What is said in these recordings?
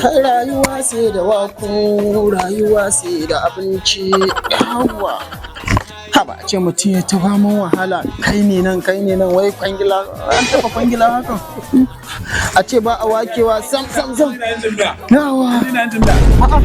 Rayuwa sai da waku, rayuwa sai da abinci. Yawa, haba, a ce mutum ya ta faman wahala, kai ne nan, kai ne nan, wai kwangila, an taba kwangila hakan, a ce ba a wakewa sam sam sam. Yawa. Ina jin da.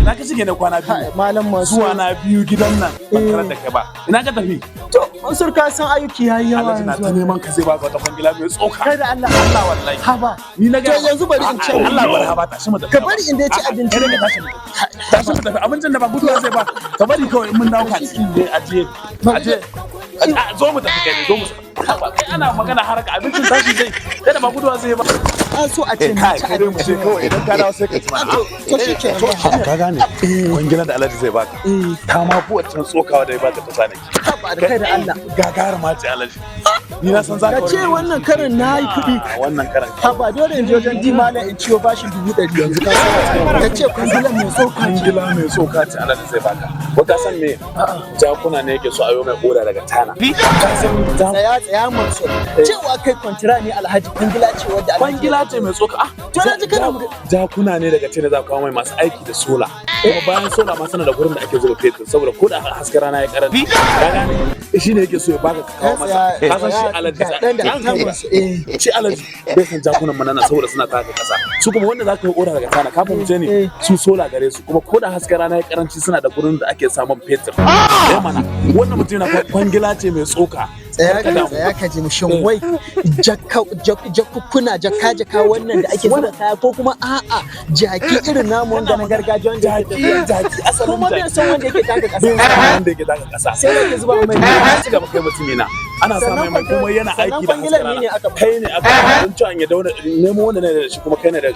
Ina ka shige na kwana 2. Malam Masu. Zuwa na biyu gidan nan ban tarar da kai ba. Ina ka tafi? To Mansur, ka san ayyuki yayi yawa. Alhaji na ta neman ka, zai baka wata kwangila mai tsoka. Kai da Allah. Allah wallahi. Haba. Ni na ga. To yanzu bari in ci. Allah bari, haba, tashi mu tafi. Ka bari in dai ci abinci. Kai dai ka tashi mu tafi. Tashi mu tafi, abincin da ba guduwa zai ba. Ka bari kawai in mun dawo ka ci. Dai aje. Aje. Zo mu tafi kai ne, zo mu tafi. Haba, kai ana magana haraka abincin tashi zai. Kai da ba guduwa zai ba. An so a ce na Kai ci kai dai mu abinci. je kawai, idan ka dawo sai ka ci mana. To shi ke. Ka gane? Kwangilan da Alhaji zai baka. Ta ma fi wancan tsokawa da ya baka ta kwanaki. Haba da kai da Allah. Gagara ma ce Alhaji. Ni na san za Ka ce wannan karin na yi kuɗi. A wannan karan. Haba, dole in je wajen dimala in ciwo bashin 100,000 yanzu. Ka san ka ce kwangilan mai tsoka ce. Kwangila mai tsoka ce Alhaji zai baka. Ko ka san me? Jakuna ne yake so a yi mai oda daga Tana. Ka san Tsaya tsaya Mansur, cewa kai kwantira ne Alhaji, kwangila ce wadda Alhaji Kwangila ce mai tsoka. Ah, To na ji kana jakuna ne daga China za ka kawo mai, masu aiki da sola. Kuma bayan sola ma suna da gurin da ake zuba fetur saboda ko da hasken rana ya karanta. Ka gane? Shi ne yake so ya baka ka kawo masa. Ka san shi Alhaji. Dan da tabbas eh. Shi Alhaji bai san jakunan manana saboda suna taka kasa. Su kuma wanda zaka yi oda daga Tana, ka fahimce ni, su sola gare su, kuma ko da hasken rana ya karanci suna da gurin da ake samun fetur. Eh mana, wannan mutum yana kwangila ce mai tsoka. Tsaya Kar ka ka damu. tsaya ka ji, shin wai jakka jakukkuna, jaka jaka wannan da ake zuba kaya, ko kuma a'a, jaki irin namu wanda na gargajiya wanda yake Jaki tafiya? Jaki asalin Kuma bai jaki. san wanda yake taka kasa. Bai san wanda yake taka kasa. Sai da ke zuba mai. Ka ci gaba kai mutumina. Ana sa Sannan mai kuma yana sannan aiki da kwangilar hasken ni ne rana. aka Kai ne aka ba don cewa ya dauna nemo wanda ne da shi, kuma kai ne da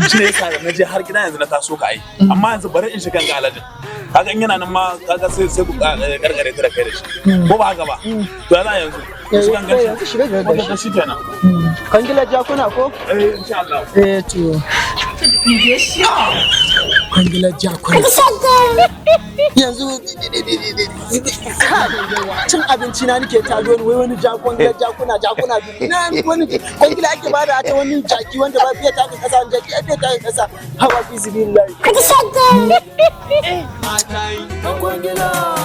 shi ne yasa na je har gida yanzu na taso ka ai. Amma yanzu bari in shiga ga Alhaji. Kaga in yana nan ma, kaga sai ku karkare ta da kai da shi. Ko ba haka ba? To ya za a yanzu? Eh, Shigan gashi. yanzu shiga ga Wannan gashi. shi kenan. Kwangilar jakuna ko? Eh, insha Allah. Eh to, kwangilar jakuna yanzu cin abinci na nake tado ni, wai wani kwangilar jakuna, jakuna biyu na wani kwangila ake bada ta wani jaki wanda ba fiye taka kasa, wani jaki ya fiye taka kasa. Hawa fi sibillahi. Kwangila.